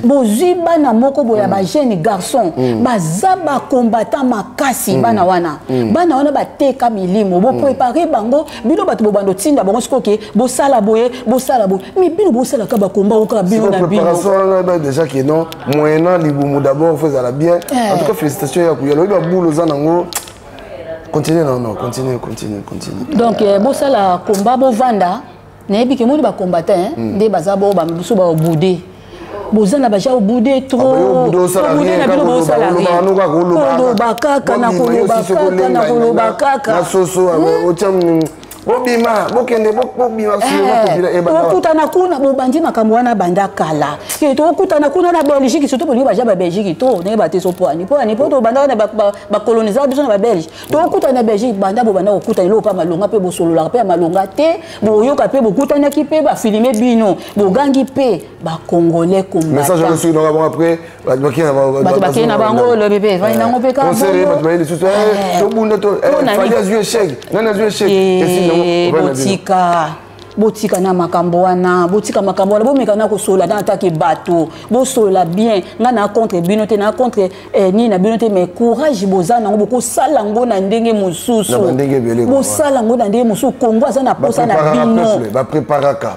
Bozwi bana moko boye ya bajeune garçon, baza bacombattant makasi. Bana wana, bana wana bateka milimo, boprépare bango. Bino bato bobanda otinda bango sikoyo ke bosala boye, bosala boye. Mais bino bosalaka bakomba oyo kaka bino na bino. Préparation wana déjà ke non, moyennant libumu d'abord faut ezala bien. En tout cas félicitations ya koyala, oyebi babulu oza nango. Continue, non, non, continue, continue, continue. Donc bosala komba, bovanda, nayebi ke moni bacombattant nde baza bo bamosusu baobude, boza na baja obude trop, obude na bino, bosala koloba kaka na koloba kaka na koloba kaka. Na soso otya, bobima, bokende, bobima. Tokutana kuna, bobandi makambo wana banda kala ke tokutana kuna na Belgique. Surtout bolingi baja babelgique to nayeba te so poani poani po tobanda wana bacoloniser biso na babelge. Tokutana na Belgique, banda bobanda kokutana eloko mpa malonga mpe bosololaka mpe ya malonga te, boyoka mpe bokutanaki mpe bafilmer bino, bogangi mpe bacongolais. Message wana soki nonga bongo après bato bakei na bango, lobi mpe evandi nango mpe. Concert, bato baye lisusu, tobunda to Fally azwi échec, nani azwi échec. Botika. Botika na makambo wana, botika makambo wana, bomeka na kosolola na atake bato, bosolola bien. Nga na contre bino te, na contre nini na bino te, mais courage boza nango, bokosala yango na ndenge mosusu, bosala yango na ndenge mosusu. Kongo aza na posa na bino. Bapreparaka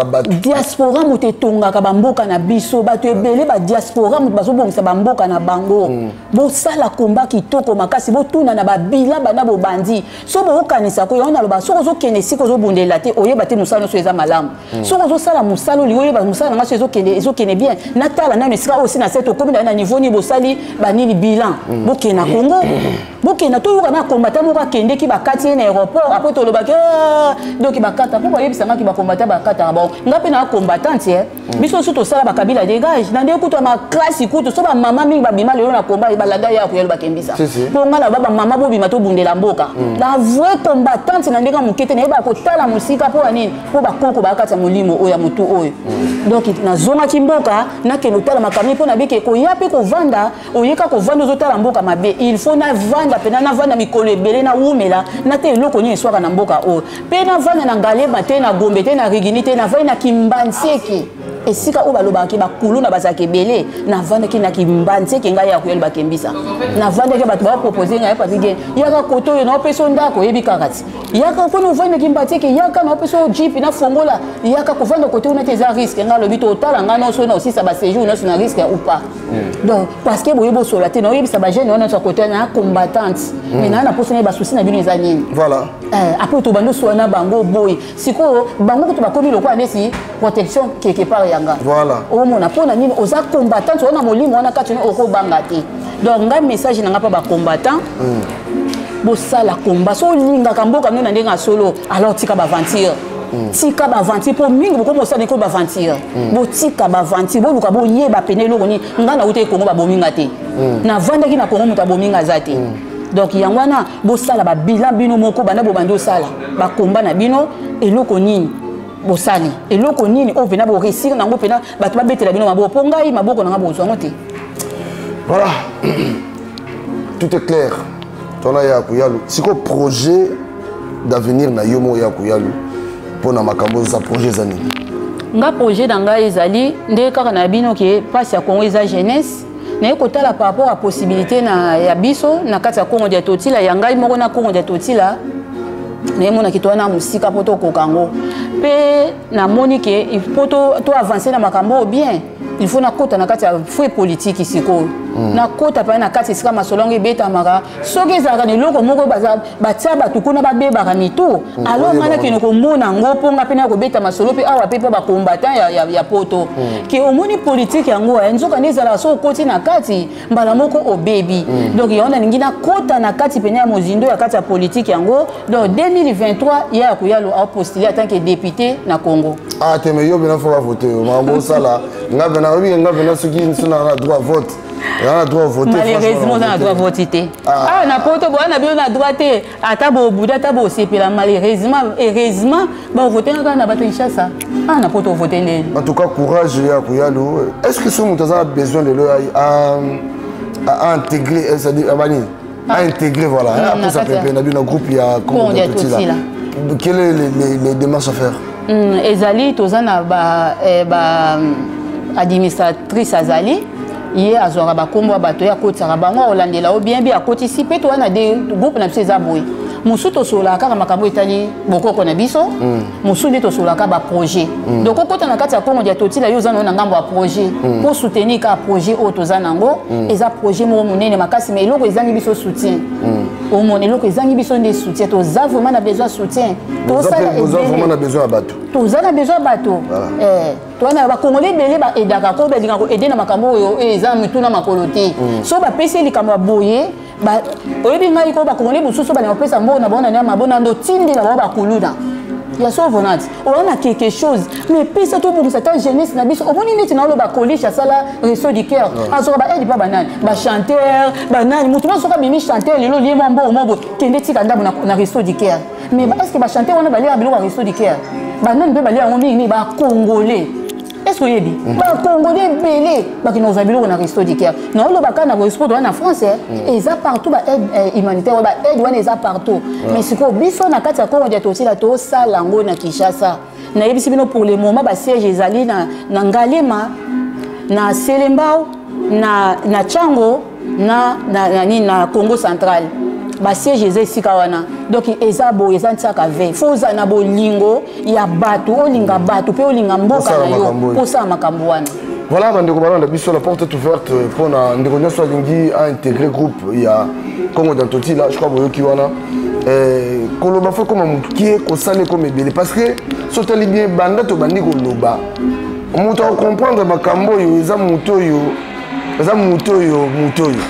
bato. Diaspora moto etongaka bamboka na biso. Bato ebele badiaspora moto bazobongisa bamboka na bango. Bosala komba kitoko makasi, botuna na babila bana bobandi. So bokokanisa ko yango, naloba soki ozokende esika ozobundela te, oyeba te mosala nyonso eza malamu. Soki ozosala mosala, olingi oyeba mosala nanga so ezokende bien, natala nano esika oyo si na se tokomi na niveau nini, bosali banini bilan. Bokende na Congo, bokende toyoka na combattant moko akendeki, bakati ye na aéroport. Après tolobaki donc bakata mpo bayebisangaki bacombattant bakataka bango. Nga mpe na combattante ye, biso nyonso tosala bakabila dégage na ndenge kutu ya makasi kutu. So bamama mingi babima lelo na komba, balanda ya koyelo bakembisa. Mpo nga na ba bamama bobima, tobundela mboka. Na vrai combattante na ndenge ya moke te, nayebaka kotala mosika. Mpo ya nini? Mpo bakoko baa kati ya molimo oyo ya motu oyo. Donc nazongaki mboka, nakende otala makambo mpo nabike koya mpe kovanda. Oyeka kovanda, ozotala mboka mabe. Il faut navanda mpena, navanda mikolo ebele, nawumela na te eloko nini eswaka na mboka oyo. Mpe navanda na Ngalema te, na Gombe te, na Rigini te, navandi na Kimbanseke, esika oyo balobaka bakuluna bazalaka ebele. Navandaki na Kimbanseke, ngai ya koyela bakembisa. Navandaki, bato bapropose ngai: "Papi, yaka kote oyo, naopesa yo ndako." Oyebi kaka ti yaka mpona ovandi na Kimbanseke, yaka naopesa yo jeep, nafongola, yaka kovanda kote kuna te, eza risque. Ngai alobi totala ngai nyonso na osisa baséjour nyonso na risque ou pas. Donc parce que boye bosola te, naoyebisa bajeune wana nyonso ya kote na combattante, mais naa na posa na ye basusi na bino eza nini. Après tobandi osola na bango boye. Sikoyo bango kutu bakomi lokola neti protection quelque part yanga. Omona mpo na nini oza combattante, oza na molimo wana kati, okobanga te. Donc ngai message na ngai mpa bacombattant: bosala komba. So olingaka mboka no na ndenge ya solo, alors tika baaventure, tika baaventure, mpo mingi bokomi kosala eko baaventure. Botika baaventure, boluka boyeba pene eloko nini. Ngai nauti Kongo, babominga te. Navandaki na Kongo, moto abominga aza te. Donc yango wana bosala babilan bino moko, banda bobandi osala bakomba na bino, eloko nini bosali, eloko nini oyo mpena boréussir nango, mpena bato babetela bino maboko. Mpo ngai maboko nanga bozwa yango te. Voilà, tout est clair. Tona ya koyalu sikoyo projet d'avenir na yo moko ya koyalu mpona makambo eza, projet eza nini? Nga projet na ngai ezali nde kaka na bino ke mpasi ya Kongo eza jeunesse. Naye kotala par rapport à possibilité na ya biso na kati ya Kongo dia Totila, ya ngai moko na Kongo dia Totila, nayemonaki to wana mosika mpo tokoka yango. Mpe namoni ke mpo to avance na makambo oyo bien, il faut nakota na kati ya fue politike sikoyo. Nakota mpenza na kati esika masolo yango ebetamaka. Soki ezalaka na eloko moko batia bato kuna babebaka mitu, alors ngai nakende komona yango, mpo nga mpe na kobeta masolo mpe awa mpe mpo bacombattant ya poto ke omoni politike yango nzoka nde ezalaka. So okoti na kati mbala moko, obebi. Donc yango nalingi nakota na kati pene ya mozindo ya kati ya politike yango. Donc 2023 ya koyalo apostule en tant que député na Congo. Ah te, mais yo mpena faut bavote yo. Makambo osala, nga mpena oyebi, nga mpena soki so na droit vote, na droit vote. Malheureusement oza na droit vote te. Ah, na poto boya na bino na droit te, ata bobuda, ata bosepela. Malheureusement, heureusement bavote kaka na bato Kinshasa. Ah, na poto ovote ndeni? En tout cas courage ya koyalo. Est ce que so moto aza na besoin lelo à intégrer, c'est-à-dire abani à intégrer, voilà, après ça pepe na bino groupe ya Congo Totila, quelles sont les démarches à faire? Ezali toza na ba administratrice, azali ye azwaka bakombo ya bato, ye akotisaka bango, akolandela o bien bi akotisi. Mpe toza na de groupe na biso eza boye: mosusu tosololaka kaka makambo etali bokoko na biso, mosusu nde tosololaka baprojet. Donc okota na kati ya Kongo dia Totila, yo oza nango na ngambo ya projet mpo soutenir kaka projet oyo toza nango. Eza projet moko monene makasi, mais eloko ezangi biso soutien. Omona eloko ezangi biso nde soutien. Toza vraiment na besoin soutien. Tosala vraiment na besoin ya bato. Toza na besoin ya bato. Towana bakongole ebele baaidaka ko balingaka koaider na makambo oyo eza mituna makolo te. So bapesi ye likambo ya boye, oyebi ngai ko bakongole mosusu balinga kopesa mbongo na bango na mabona ndo tindela bango bakuluna ya so vonati oya na quelque chose, mais pesa tobongisa ta jeunesse na biso. Omoni neti na oloba Coliche asala Resto du Cœur, azoka baaide mpa banani, bachanteur banani, motu nyonso soki abimi chanteur lelo, lie mwa mbongo mo boye, kende tika ndambo na Resto du Cœur. Mais est ce que bachanteur wana baliaka biloko ya Resto du Cœur? Banani mpe balia yango mingimingi? Bacongolais. Est ce que oyebi bacongolais ebele bakende kozwa biloko na Resto du Cœur? Naoloba kaka na Resto wana na France, eza partout. Baaide humanitaire, baaide wana eza partout. Mais sikoyo biso na kati ya Congo dia tosila tosala yango na Kinshasa. Nayebisi bino, pour le moment basiège ezali na Ngaliema, na Selembao, na Tshangu, na nini, na Congo Central. Basiège eza esika wana. Donc eza boye, eza ntiaka ve fo ozala na bolingo ya bato, olinga bato mpe olinga mboka na yo mpo osala makambo wana. Voilà, bandeko balanda biso, la porte est ouverte mpona ndeko nyonso alingi aintégrer groupe ya Congo Dantotila. Je crois boyoki wana. Koloba fo ekoma mokie, kosala ekoma ebele, parce que so otali bien, banda tobandi koloba, moto akocomprendre makambo oyo eza moto oyo, eza moto oyo, moto oyo,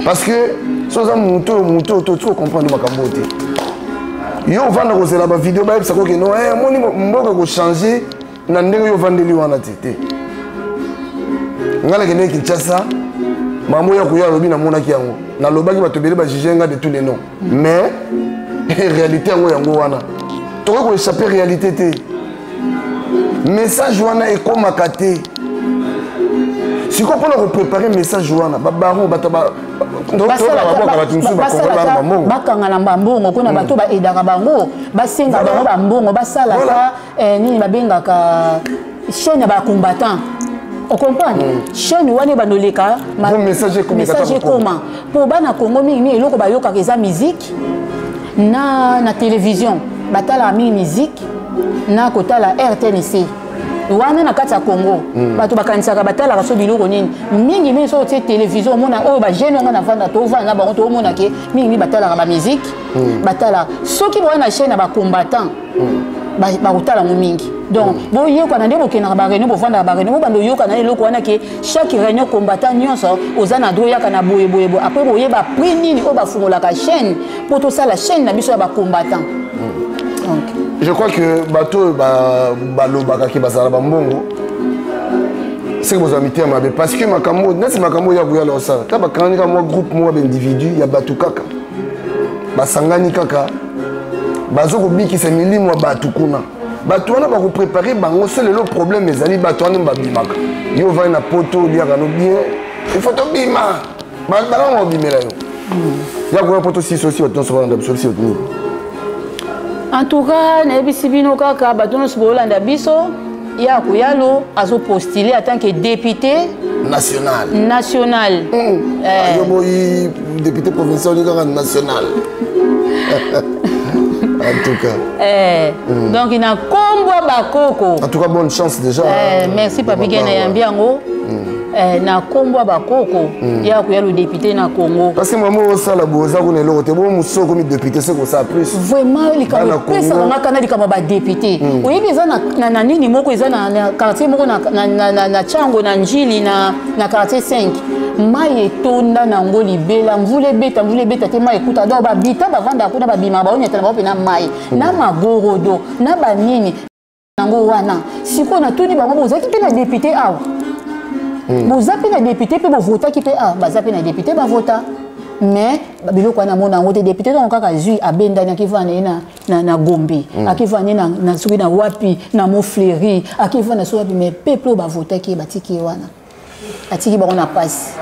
parce que so oza moto oyo, moto oyo toti kocomprendre makambo oyo te. Yo ovanda kozela bavideo bayebisa koke no moni mboka ekochange na ndenge yo ovandeli wana te. Te, ngai nakendeki Kinshasa, makambo oyo akoya alobi, namonaki yango, nalobaki, bato ebele bajuge nga de tous les noms, mais réalité yango yango wana. Tokoki koéchappe réalité te. Message wana ekomaka te. Sikoyo mpona koprépare message wana, babaron, bato bato mosusu bakongolana bambongo. Bakanga na bambongo mpona bato baaidaka bango, basenga bango bambongo, basalaka nini babengaka chaîne ya bacombattant, ocomprendre? Chaîne wana ebanda oleka, message ekoma mpo bana Congo mingimingi eloko bayokaka eza musique na télévision. Batalaka mingi musique na kotala RTNC wana. Na kati ya Congo, bato bakanisaka batalaka so biloko nini mingimingi. So otie télévision, omona oyo bajeune wana navanda, tovanda na bango, toomona ke mingimingi batalaka bamusique. Batalaka soki boya na chaîne ya bacombattant, bakotala yango mingi. Donc boyokana nde bokendaka baréunion, bovandaka baréunion, bobanda oyokana eloko wana ke chaque réunion combattant nyonso oza na droit oyaka na boye boye boye. Après boyeba prix nini oyo bafungolaka chaîne mpo tosala chaîne na biso ya bacombattant. Donc je crois que bato oyo balobaka ke bazala bambongo, seke bozwa mitema mabe, parce que makambo neti makambo oyo ya koyala osala ta bakangani kaka mwa groupe moko ya baindividu ya bato kaka basangani kaka bazo kobikisa milimo ya bato kuna. Bato wana bakoprépare bango. So lelo problème ezali, bato wana babimaka. Yo ovandi na poto, oliaka no bien, il faut tobima, balango obimela yo ya koya poto sisi osi. Bato nyonso balanda biso, bisi bato nini? En tout cas, nayebisi bino kaka, bato nyonso boolanda biso, ya koyalo azopostule en tant que député national. National. Yo boyi député provincial, oli kaka national, en tout cas. Donc na nkombo bakoko. En tout cas, bonne chance déjà. Merci papi Ken, nayambi yango. Na nkombo ya bakoko, ya koya lo député na Congo. Parce que mama osala boye, oza kuna eloko te, bo mosusu okomi député, se kosala plus. Vraiment, likambo epesaka nga kana, likambo ya badéputé, oyebi, eza na nini moko, eza na quartier moko na Tshangu, na Njili, na quartier 5, mai etonda nango libela. Mvula ebeta, mvula ebeta te, mai ekuta. Donc babita bavandaka kuna, babimaka, baonyata na bango mpena mai na magorodo na banini yango wana. Sikoyo natuni bango: bozalaki mpe na député awa, boza mpe na député mpe bovotaki mpe awa, baza mpe na député, bavota, mais biloko wana mona yango te. Député ntango kaka zwi, abendani, akivanda ye na Gombe, akivanda ye na soki na wapi, na Mont-Fleury, akivanda so wapi, mais peuple oyo bavotaki ye, batiki ye wana, atiki bango na pasi.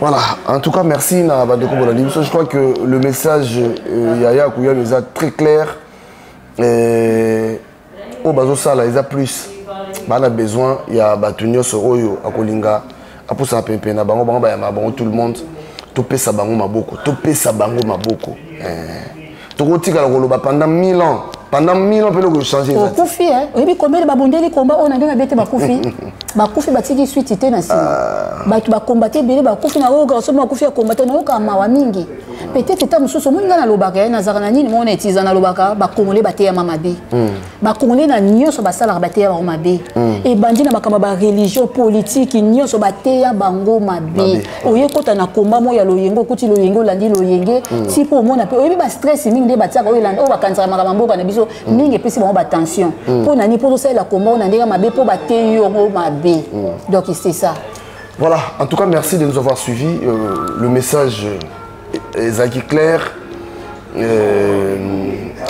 Voilà, en tout cas, merci na bandeko bolandi biso. Je crois que le message Yaya Kouyam est très clair. Oyo bazosala eza plus bana besoin ya bato nyonso oyo akolinga apusana pempene na bango. Bango bayamba bango, tout le monde. Topesa bango maboko, topesa bango maboko. Tokotikala koloba pendant 1000 ans, pendant 1000 ans mpe eloko echange. Okufi, oyebi combien babundeli komba oyo na ndenge abete, bakufi, bakufi, batiki suite te na nsima. Bato bakombate ebele bakufi na oyo garçon bakufi ya kombate. Nayoka mawa mingi. Peut-être ta mosusu omoni ngai nalobaka ye, nazalaka na nini moko na etiza, nalobaka bakongole bateyama mabe. Bakongole na nyonso basalaka, bateya bango mabe. Ebandi na makambo ya bareligion, politike, nyonso bateya bango mabe. Oye kota na komba moko ya loyenge, okuti loyenge, olandi loyenge ti mpo omona mpe oyebi bastress mingi nde batiaka oyo oyo bakanisaka makambo ya mboka na biso mingi, epesi bango batension. Mpo na nini? Mpo tosalela komba oyo na ndenge mabe, mpo bateyi yango mabe. Donc c'est ça. Voilà, en tout cas, merci de nous avoir suivis. Le message ezalaki clair.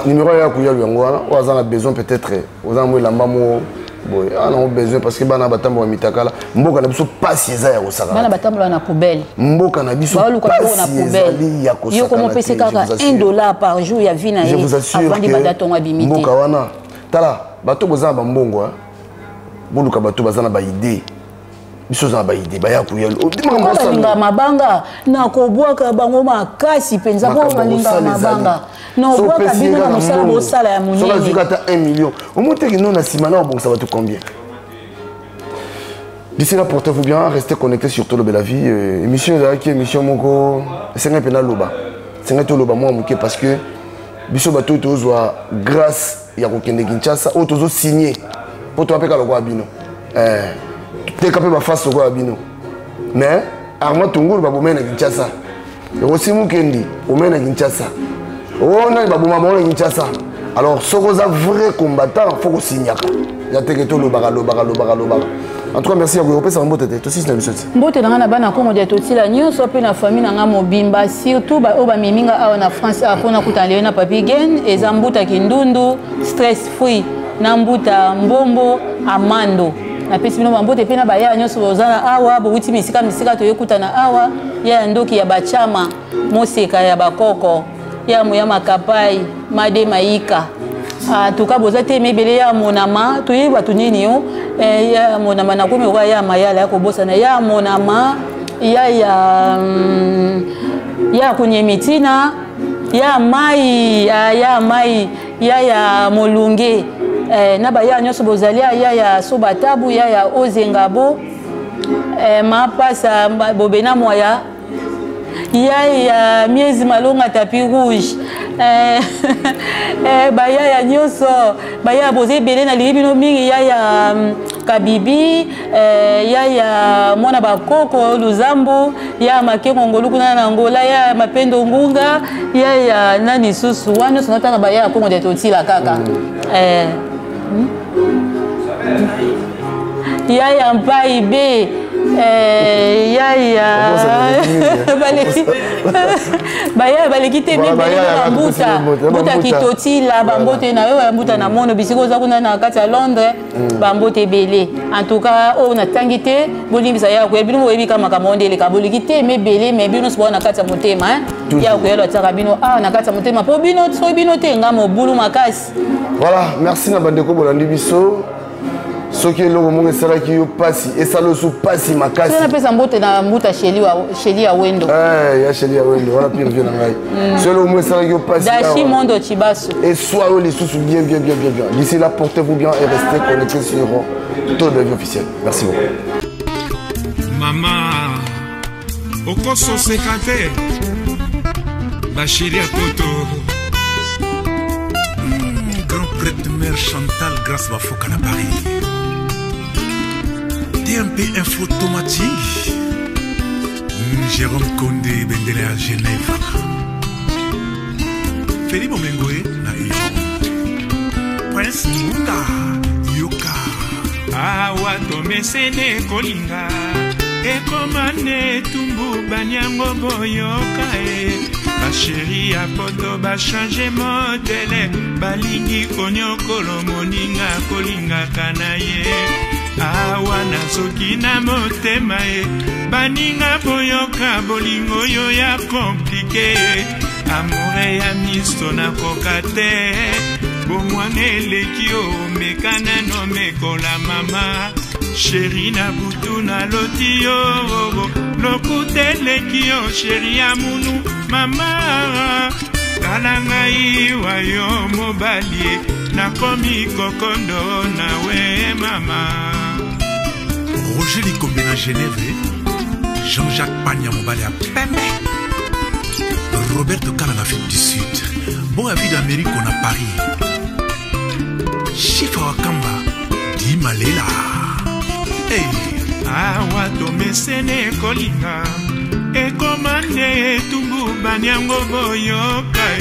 Numéro ya koya yango wana, oyo aza na besoin, peut-être oza na mo elamba mo. Boye awa nango besoin, parce que bana batambola mitakala, mboka na biso pasi eza ya kosakana. Bana batambola na poubelle. Mboka na biso baoluka biloko na pasi ezali ya poubelle. Yo kosakana komo te, opesi je kaka vous assure. 1 dollar par jour ya vie na Je ye, vous assure avandi que banda ntongo abimi te. Mboka wana, tala, bato boza na bambongo, hein. Boluka bato baza na baide, biso oza na baide baya koya. Mpo balingaka mabanga, nakobwaka bango makasi mpenza. Mpo balingaka mabanga, nakobwaka bino na mosala bosala ya monene. Azwiki ata 1 million, omoteki no na nsima na obongisa bato combien. D'ici là, portez-vous bien, restez connectés sur Tolobela Vie. Émission ezalaki émission moko esengai mpe naloba, esengai toloba mwa moke, parce que biso bato oyo tozwa grâce ya kokende Kinshasa, oyo tozosigne mpo toapeka lokola bino, teka mpe bafase lokola bino. Mais Armand Tungulu babomai na Kinshasa, Rosi Mukendi omai na Kinshasa, oyo nani baboma bango na Kinshasa. Alors soki oza vrai combattant, faut kosignaka ya teke, tolobaka lobaka lobaka lobaka. En tout cas, merci ya koyopesa mbote te, tosisi na biso ti. Mbote na ngai na bana Kongo dia totila nyonso, mpe na famille na ngai mobimba, surtout oyo bamemi nga awa na France awa mpona kutana lelo na Papi Gen. Eza mbuta Kindundu stress free na mbuta Mbombo Amando. Napesi bino bambote mpe na baya nyonso boza na awa, bowuti misika misika, toyekutana awa. Ya ya ndoki ya bachama moseka ya bakoko ya moya makapai made maika, en tout cas boza te mebele ya monama, toyebi bato nini yo, ya monama nakomi okoya ya mayala ya kobosana ya monama ya ya ya kunyemitina ya mai ya, ya mai ya ya molunge, na baya nyonso bozali ya ya sobatabu ya ya ozengabo, mapasa bobena moya ya ya miezi malonga tapis rouge, bayaya nyonso, bayaya boza ebele, nalingi bino mingi. Ya ya Kabibi, ya ya mwana bakoko Luzambu, ya Makengo Ngolu kuna na Angola, ya Mapendo Ngunga, ya ya nani susu wana nyonso natanga, baya ya Kongo de totila kaka, ya ya Mpai be, ya ya baleki, baya baleki te mibele na bambuta, mbuta Kitotila, bambote na yo ya mbuta na mono bisika oza kuna na kati ya Londres, bambote ebele. En tout cas, oyo natangi te, bolimbisa. Ya koya bino boyebi ka makambo nde eleka, boliki te mebele, mais bino nyonso bao na kati ya motema, ya koya atiaka bino awa na kati ya motema, mpo bino soki bino te, nga mobulu makasi. Voilà, merci na bandeko bolandi biso. Soki eloko moko esalaki yo mpasi, esala osu mpasi makasi. Soki napesa mbote na mbuta Sheli ya Wendo. Ya Sheli ya Wendo wana, pire vie na ngai. Soki eloko moko esalaki yo mpasi, Dashi Mondo Chibasu, eswa yo lisusu bien bien bien bien bien. D'ici là, portez-vous bien et restez connectés sur Tolobela Vie officielle. Merci beaucoup. Mama, okososeka te, basheri ya poto. Grand prêtre mère Chantal Grâce Bafoka na Paris, TMP Info Tomating, Jérôme Condé Bendele à Genève, Feli Bomengoe na Iran, Prince Munga Yoka. Awa tomesene kolinga, ekoma nde etumbu, baniango boyoka e. Basheri ya poto bachange modèle, balingi konyokolo moninga kolingaka na ye. Awa nazoki na motema e, baninga boyoka, bolingo oyo ya compliqué, amour ya miso nakoka te. Bomwana eleki, omeka nano mekola mama chéri, na butu naloti yo, lokuta eleki yo, chéri ya munu mama, tala ngai wa yo mobali, nakomi kokondo nawe mama. Roger Likombe na Genève, Jean-Jacques Pagna mobali ya pembe, Roberto Kala na Afrique du Sud, Bon Avis d'Amérique na Paris, Chifa Wakamba Di Malela, hey. Awa tomesene kolinga, ekoma nde etumbu, baniango boyoka e.